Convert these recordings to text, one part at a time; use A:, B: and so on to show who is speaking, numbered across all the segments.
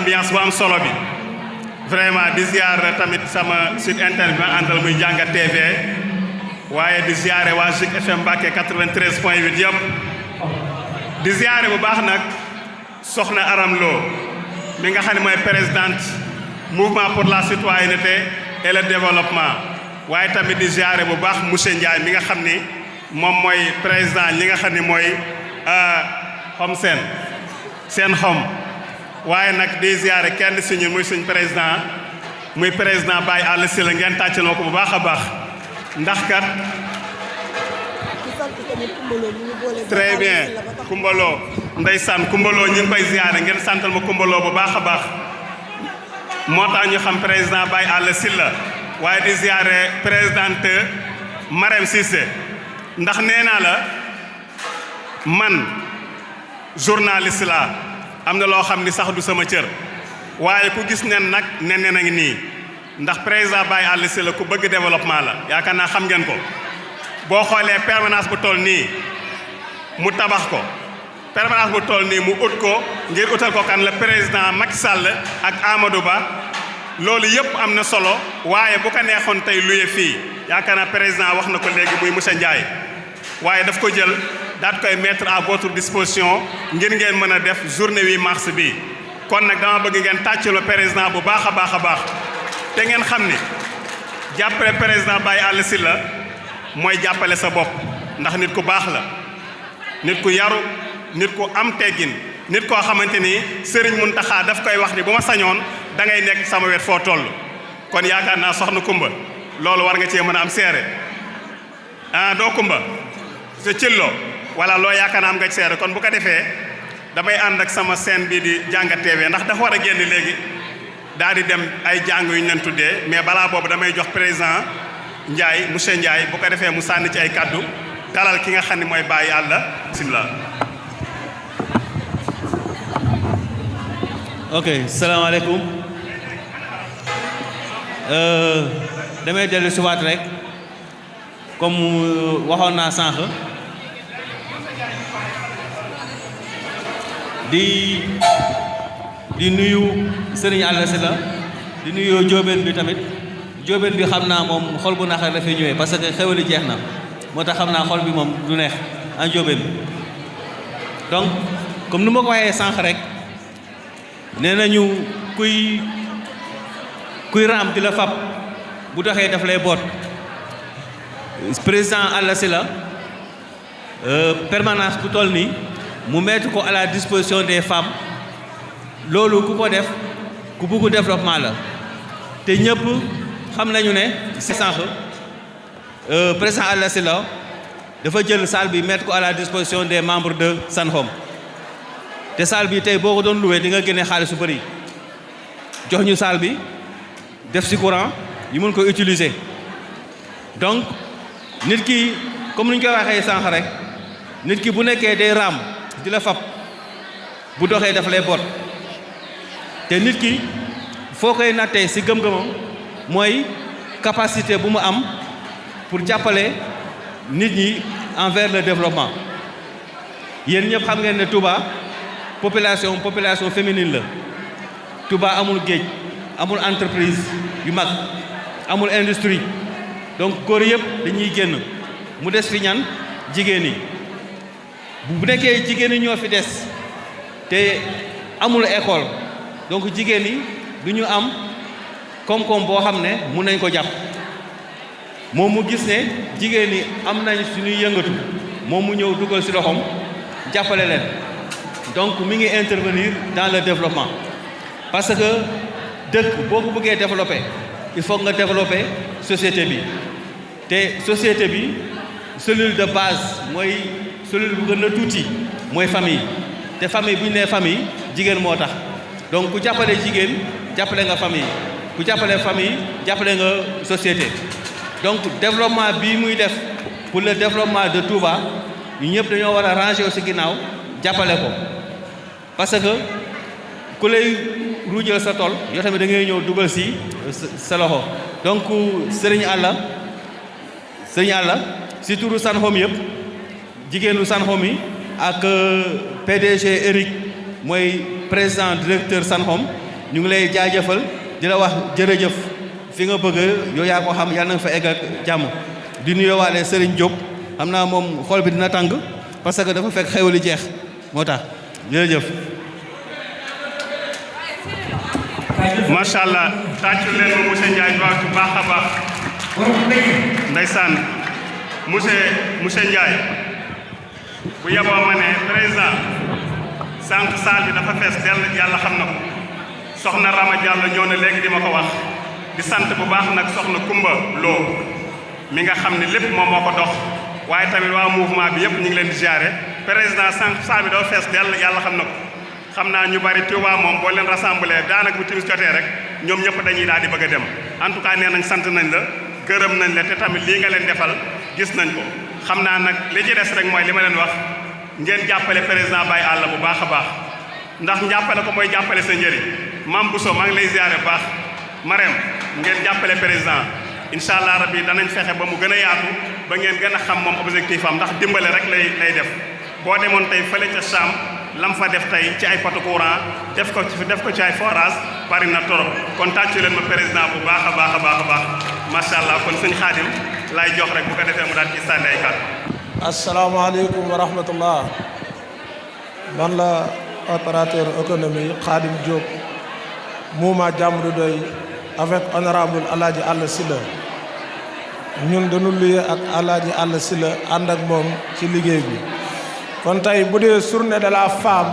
A: ambiance bu am solo bi vraiment di ziar tamit sama site internet bi ma àndal muy Jàngat TV waaye di ziare waa Zik FM Mbacké 93.8 yëpp di ziare bu baax nag soxna Aram Lo mi nga xam ne mooy présidente mouvement pour la citoyenneté et le développement waaye tamit di ziare bu baax monsieur Ndiaye mi nga xam ni moom mooy président li nga xam ne mooy xom seen xom waaye nag di ziare kenn si ñun muy suñ président muy président Baye Alla Sylla ngeen tàccaloo ko bu baax a baax ndax kat très bien kumbaloo ndeysaan kumbaloo ñu ngi koy ziare ngeen santal ma kumbaloo bu baax a baax moo tax ñu xam président Baye Alla Sylla waaye di ziare présidente Marème Cissé ndax nee naa la man journaliste la am na loo xam ni sax du sama cër waaye ku gis nen nag nen a ngi nii ndax président Baye Alla Sylla ku bëgg développement la yaakaar naa xam ngeen ko boo xoolee permanence bu toll nii mu tabax ko permanence bu toll nii mu ut ko ngir utal ko kan le président Macky Sall ak Amadou Ba loolu yëpp am na solo waaye bu ko neexoon tey luye fii yaakaar naa président wax na ko léegi muy monsieur Ndiaye waaye daf ko jël daat koy mettre à votre disposition ngir ngeen mën a def journée 8 mars bi kon nag dama bëgg ngeen tàccaloo président bu baax a baax a baax te ngeen xam ni jàppale président Baye Alla Sylla mooy jàppale sa bopp ndax nit ku baax la nit ku yaru nit ku am teggin nit koo xamante ni Serigne Mountakha daf koy wax ni bu ma sañoon da ngay nekk sama wet foo toll kon yaakaar naa soxna Kumba loolu war nga cee mën a am seere doo Kumba sa cëlloo wala loo yaakaar naa am nga seere kon bu ko defee damay ànd ak sama scène bi di Jàngat TV ndax dafa war a génn léegi daal di dem ay jàng yu ñu leen tuddee mais balaa boobu damay jox président Ndiaye monsieur Ndiaye bu ko defee mu sànni ci ay kaddu dalal ki nga xam ne mooy Baye Alla Sylla.
B: ok salaamaaleykum damay dellu si waat rek comme waxoon naa sànq di nuyu Serigne Alla Sylla di nuyu jóobeen bi tamit jóobeen bi xam naa moom xol bu naqar la fi ñëwee parce que xewali jeex na moo tax xam naa xol bi moom du neex en jóobeen bi donc comme nu ma ko waxee sànq rek nee nañu kuy raam di la fab bu doxee daf lay boot président Alla Sylla permanence bu toll nii mu mettre ko à la disposition des femmes loolu ku ko def ku bëgg développement la te ñëpp xam nañu ne si sànq président Alla Sylla dafa jël salle bi mettre ko à la disposition des membres de Sanhom te salle bi tey boo ko doon loué di nga génne xaalis su bëri jox ñu salle bi def ci courant yi mun ko utiliser donc nit ki comme ni ñu koy waxee sànq rek nit ki bu nekkee day raam di la fab bu doxee daf lay boot te nit ki foo koy nattee ci gëm-gëmam mooy capacité bu mu am pour jàppale nit ñi envers le développement yéen ñëpp xam ngeen ne Touba population féminine la Touba amul géej amul entreprise yu mag amul industrie donc góor yëpp dañuy génn mu des fi ñan jigéen ñi bu nekkee jigéen ñi ñoo fi des te amul école donc jigéen ñi du ñu am koom-koom boo xam ne mun nañ ko jàpp moom mu gis ne jigéen ñi am nañ suñuy yëngatu moom mu ñëw dugal ci loxoom jàppale leen donc mi ngi intervenir dans le développement parce que dëkk boo ko bëggee développer il faut nga développer société bi te société bi cellule de base mooy cellule bu gën a tuuti mooy famille te famille bu ñu nee famille jigéen moo tax donc ku jàppale jigéen jàppale nga famille ku jàppale famille jàppale nga société donc développement bii muy def pour le développement de Touba ñu ñëpp dañoo war a ranger aussi ginnaaw jàppale ko parce que ku lay ruujal sa tool yoo tamit da ngay ñëw dugal si sa loxo donc Serigne Alla si turu Sanhom yëpp jigéenu Sanhom yi ak PDG Eric mooy président directeur Sanhom ñu ngi lay jaajëfal di la wax jërëjëf fi nga bëgg yow yaa ko xam yàlla na nga fa egg ak jàmm di nuyoowaale Serigne Diop xam naa moom xol bi dina tàng parce que dafa fekk xew li jeex moo tax jërëjëf.
A: macha allah tàccu leen ma monsieur Ndiaye baax bu baax a baax ndeysaan monsieur Ndiaye bu yeboo ma ne président sànq saal bi dafa fees dell yàlla xam na ko soxna Rama Diallo ñëw na léegi di ma ko wax di sant bu baax nag soxna Kumba Lo mi nga xam ne lépp moom moo ko dox waaye tamit waa mouvement bi yëpp ñu ngi leen di jaare président sànq saal bi dafa fees dell yàlla xam na ko xam naa ñu bari Touba moom boo leen rassemblé daanaka bu timis jotee rek ñoom ñëpp dañuy daal di bëgg a dem en tout cas nee nañ sant nañ la gërëm nañ la te tamit lii nga leen defal gis nañ ko xam naa nag li ci des rek mooy li ma leen wax ngeen jàppale président Baye Alla bu baax a baax ndax jàppale ko mooy jàppale sa njëriñ Mame Bousso maa ngi lay ziare bu baax Marème ngeen jàppale président incha allah rabbi danañ fexe ba mu gën a yaatu ba ngeen gën a xam moom objectif am ndax dimbale rek lay def boo demoon tey fële ca Cham lam fa def tey ci ay poto courant def ko ci ay forage bari na torop kon tàccu leen ma président bu baax a baax a baax a baax macha allah kon sëñ Xaadim lay jox rek bu ko defee mu daal ci sànni ay kàddu.
C: asalaamaaleykum wa rahmatullah man la opérateur économique Khadim Diop mouvement Jàmm du Doy avec honorable Alaaji Alla Sylla ñun dañu lié ak Alaaji Alla Sylla ànd ak moom ci liggéey bi kon tey bu dee journée de la femme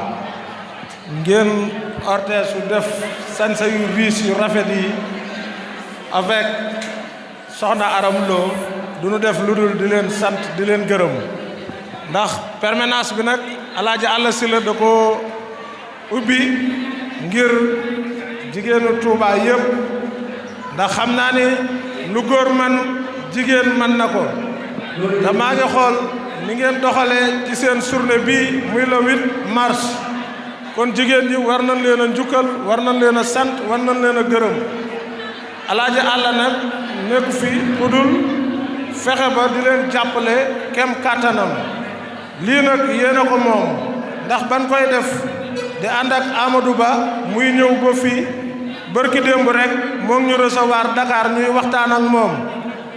C: ngeen orte su def sañse yu riis yu rafet yi avec soxna Aram Lo du ñu def lu dul di leen sant di leen gërëm ndax permanence bi nag Alaaji Alla Sylla da ko ubbi ngir jigéenu Touba yëpp ndax xam naa ni lu góor man jigéen man na ko te maa ngi xool ni ngeen doxalee ci seen journée bii muy le 8 mars kon jigéen ñi war nañ leen a njukkal war nañ leen a sant war nañ leen a gërëm Alaaji Alla nag nekk fi ku dul fexe ba di leen jàppale kem kàttanam lii nag yéen a ko moom ndax ban koy def di ànd ak Amadou Ba muy ñëw ba fii bërki démb rek moo ngi ñu recevoir Dakar ñuy waxtaan ak moom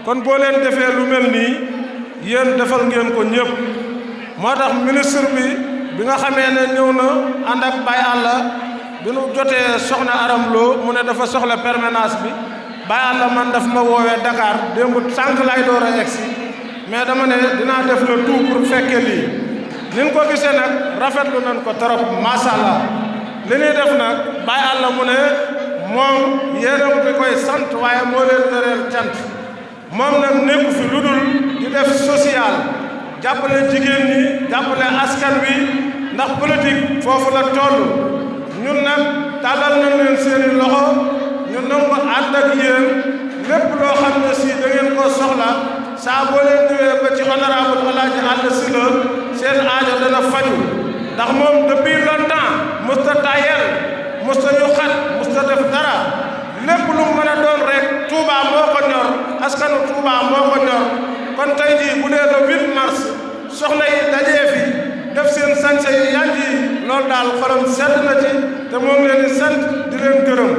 C: kon boo leen defee lu mel nii yéen defal ngeen ko ñëpp moo tax ministre bi nga xamee ne ñëw na ànd ak Baye Alla bi nu jotee soxna Aram Lo mu ne dafa soxla permanence bi Baye Alla man daf ma woowee Dakar démb sànq lay door a egsi mais dama ne dinaa def le tout pour fekke lii nin ko gisee nag rafetlu nañ ko trop macha allah li ñuy def nag Baye Alla mu ne moom yéena bi koy sant waaye moo leen tëreel cant moom nag nekku fi lu dul di def social jàppale jigéen ñi jàppale askan wi ndax politique foofu la toll ñun nag tàllal nañ leen seeni loxo ñu nangu ànd ak yéen lépp loo xam ne si da ngeen ko soxla saa boo leen ñëwee ba ci honorable Alaaji Alla Sylla seen aajo dana faju ndax moom depuis longtemps musta tayel musta ñu xat musta def dara lépp lu mën a doon rek Touba moo ko ñor askanu Touba moo ko ñor kon tey jii bu dee le 8 mars soxna yi dajee fi def seen sañse yi yanj yi loolu daal xolam sedd na ci te moo ngi leen di sant di leen gërëm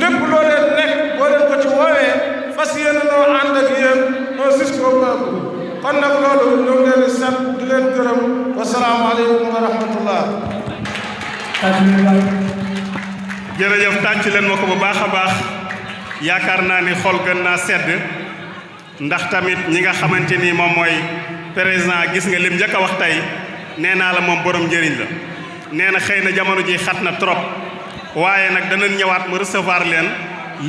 C: lépp loo leen nekk boo leen ko ci woowee fas yéene noo ànd ak yéen noo jusqu'au bout kon nag loolu ñoo ngi leen di sant di leen gërëm wasalaamaaleykum wa rahmatullah
A: jërëjëf tàcc leen ma ko bu baax a baax yaakaar naa ni xol gën naa sedd ndax tamit ñi nga xamante ni moom mooy président gis nga lim njëkk a wax tey nee naa la moom borom njëriñ la nee na xëy na jamono ji xat na trop waaye nag danañ ñëwaat mu recevoir leen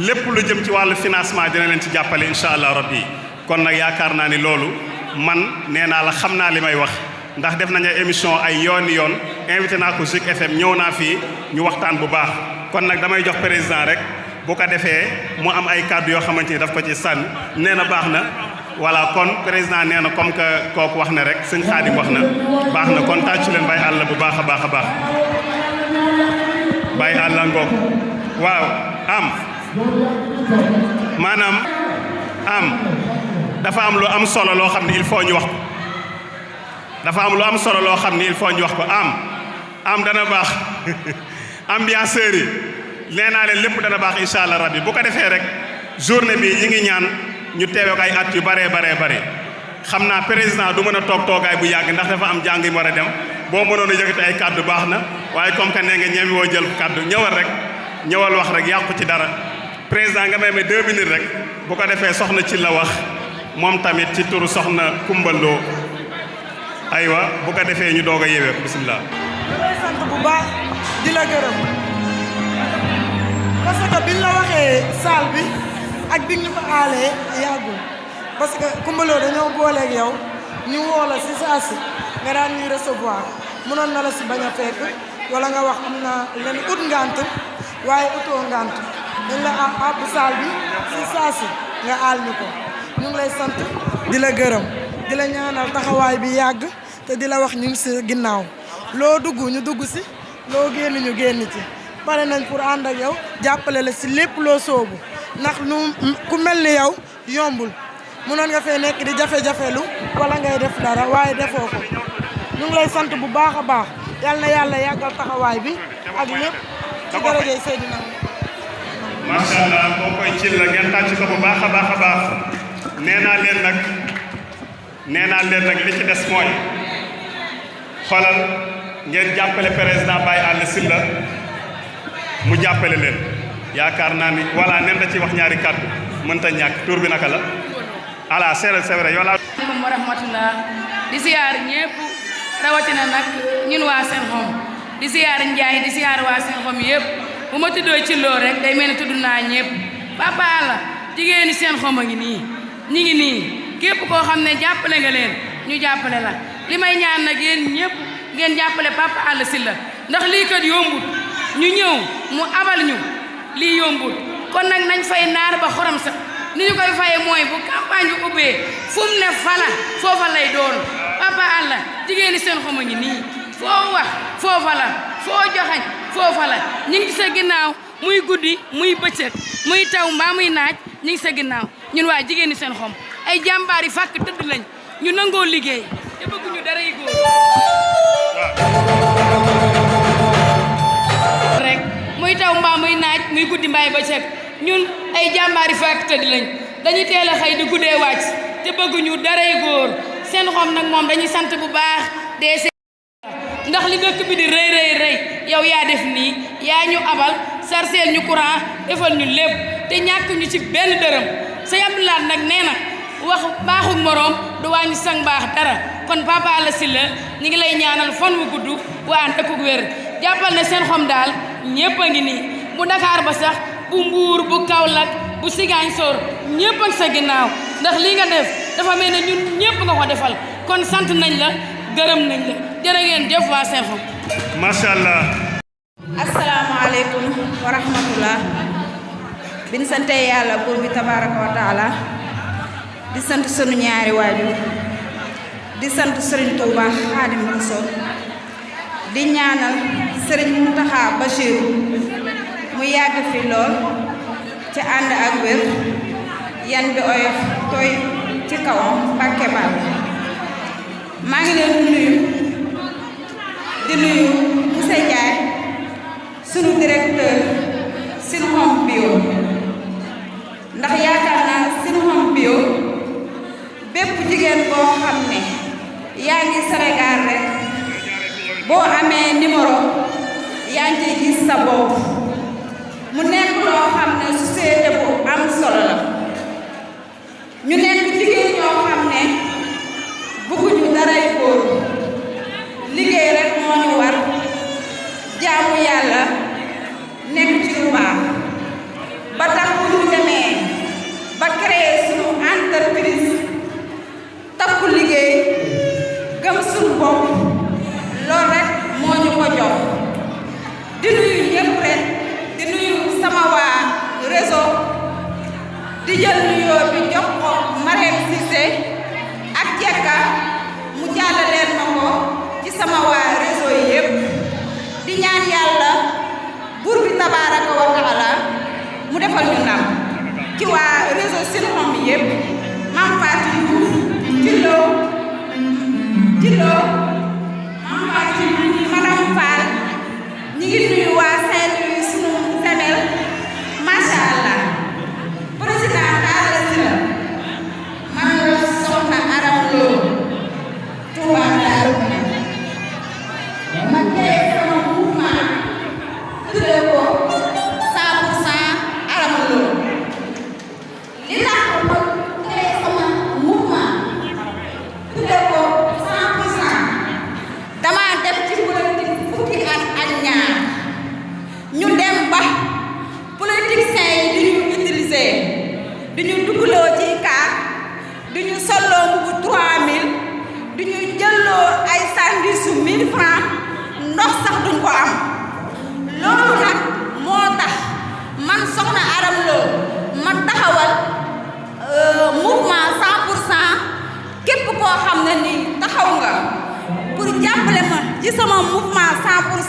A: lépp lu jëm ci wàllu financement dina leen ci jàppale incha allah rabbi kon nag yaakaar naa ni loolu man nee naa la xam naa li may wax ndax def nañu émission ay yoon invité naa ko Zik FM ñëw naa fii ñu waxtaan bu baax kon nag damay jox président rek bu ko defee mu am ay kàddu yoo xamante ni daf ko ci sànni nee na baax na voilà kon président nee na comme que kooku wax na rek sëñ Xaadim wax na baax na kon tàccu leen Baye Alla bu baax a baax a baax Baye Alla ngoog waaw maanaam dafa am lu am solo loo xam ne il faut ñu wax ko dafa am lu am solo loo xam ne il faut ñu wax ko am dana baax ambianceurs yi nee naa leen lépp dana baax incha allah rabbi bu ko defee rek journée bi ñi ngi ñaan ñu teewe ko ay at yu bare xam naa président du mën a toog toogaay bu yàgg ndax dafa am jàng yi war a dem boo mënoon a yëkkati ay kàddu baax na waaye comme que nee nga ñeemi woo jël kàddu ñëwal wax rek yàqu ci dara président nga may 2 minutes rek bu ko defee soxna ci la wax moom tamit ci turu soxna kumbaloo aywa bu ko defee ñu doog a yewee ko bisimilah.
D: lay sant bu baax di la gërëm parce que biñ la waxee salle bi ak biñ ñu ko aalee yàggul parce que kumbaloo dañoo booleeg yow ñu woo la si saa si nga daan ñuy recevoir mënoon na la si bañ a fekk wala nga wax am na leen ut ngant waaye utoo ngant dañ la àbb salle bi si saa si nga aal ñu ko ñu ngi lay sant di la gërëm di la ñaanal taxawaay bi yàgg te di la wax ñu ngi si ginnaaw loo dugg ñu dugg si loo génn ñu génn ci pare nañ pour ànd ak yow jàppale la si lépp loo soobu ndax nu ku mel ni yow yombul mënoon nga fee nekk di jafe-jafelu wala ngay def dara waaye defoo ko ñu ngi lay sant bu baax a baax yal na yàlla yàggal taxawaay bi ak lépp ci darajay Seydina.
A: macha allah boo koy ci la ngeen tàcc ko bu baax a baax nee naa leen nag li ci des mooy xoolal ngeen jàppale président Baye Alla Sylla mu jàppale leen yaakaar naa ni voilà nen da ci wax ñaari kàddu mënta ñàkk tur bi naka la ala c'est vrai yow laa.
E: asalaamaaleykum wa rahmatullah di siyaar ñëpp rawatina nag ñun waa Senxom di siyaar Njaay di siyaar waa Senxom yëpp bu ma tuddoo ci loo rek day mel ni tudd naa ñëpp Papa Alla jigéeni Senxom a ngi nii ñi ngi nii képp koo xam ne jàppale nga leen ñu jàppale la li may ñaan nag yéen ñëpp ngeen jàppale Papa Alla Sylla ndax lii kat yombut ñu ñëw mu abal ñu lii yombut kon nag nañ fay naar ba xorom sax ni ñu koy faye mooy bu campagne bi ubbee fu mu ne fala foofa lay doon Papa Alla jigéeni Senxom a ngi nii foo wax foofa la foo joxañ foofa la ñu ngi sa ginnaaw muy guddi muy bëccëg muy taw mbaa muy naaj ñu ngi sa ginnaaw ñun waa jigéeni Senxom ay jàmbaar yi fàkk tëdd lañ ñu nangoo liggéey te bëgguñu dara yi góor rek muy taw mbaa muy naaj muy guddi mbaay bëccëg ñun ay jàmbaar yi fàkk tëdd lañ dañuy teel a xëy di guddee wàcc te bëgguñu dara yi góor Senxom nag moom dañuy sant bu baax dee ndax li dëkk bi di rëy yow yaa def nii yaa ñu abal sarseel ñu courant defal ñu lépp te ñàkk ñu ci benn dërëm Sëñ Abdoulaat nag nee na wax baaxul moroom du wàññi sang baax dara kon Papa Alla Sylla ñu ngi lay ñaanal fan wu gudd bu ànd ak wér jàppal ne Senxom daal ñëpp a ngi nii bu Dakar ba sax bu Mbuur bu Kaolack bu Ziguinchor ñëpp ak sa ginnaaw ndax lii nga def dafa mel ne ñun ñëpp nga ko defal kon sant nañ la gërëm nañ la jërë ngeen jëf waa Senxom.
A: macha allah.
F: asalaamaaleykum wa rahmatullah bi ñu sante yàlla buur bi tabaraka wa taala di sant sunu ñaari waajur di sant Serigne Touba Xaadim Rasul di ñaanal Serigne Mountakha Bachir mu yàgg fi lool ci ànd ak wér yan bi oyof tooy ci kawam Mbàkke Bal maa ngi leen di nuyu monsieur Ndiaye sunu directeur Senxom bio ndax yaakaar naa Senxom bio bépp jigéen boo xam ne yaa ngi Sénégal rek boo amee numéro yaa ngi ciy gis sa bopp mu nekk loo xam ne société bu am solo la ñu nekk jigéen ñoo xam ne bëgguñu daray góor liggéey rek moo ñu war jaamu yàlla nekk ci lu baax ba tax bu ñu demee ba créer suñu entreprise takku liggéey gëm suñu bopp loolu rek moo ñu ko jox di nuyu ñëpp rek di nuyu sama waa réseau di jël nuyoo bi jox ko Marème Cissé ak Jekka mu jàllaleen ma ko ci sama waa réseau yi yëpp di ñaan yàlla buur bi tabaaraka wa taala mu defal ñu ndam ci waa réseau Senxom bi yëpp Mame Fatou Diouf Djilo Mame Fatou Madame Fall ñi ngi nuyu waa Saint-Louis sunu femelle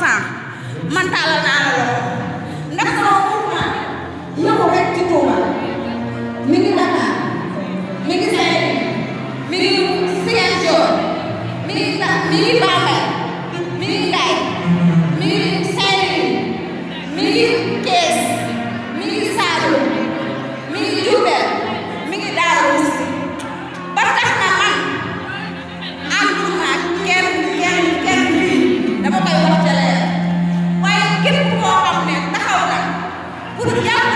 F: 100% man tàllal naa la loxo ndax sama mouvement yëngu rek ci Touba mi ngi Dakar mi ngi Saint-Louis mi ngi Ziguinchor mi ngi Bambey mi ngi Ngaye mi ngi Saint-Louis mi ngi Thiès mi ngi Saloum mi ngi Diourbel mi ngi Darou Mousty ba tax na man ànduma kenn fii dama koy wax ca leer waaye képp koo xam ne taxaw na pour jàpp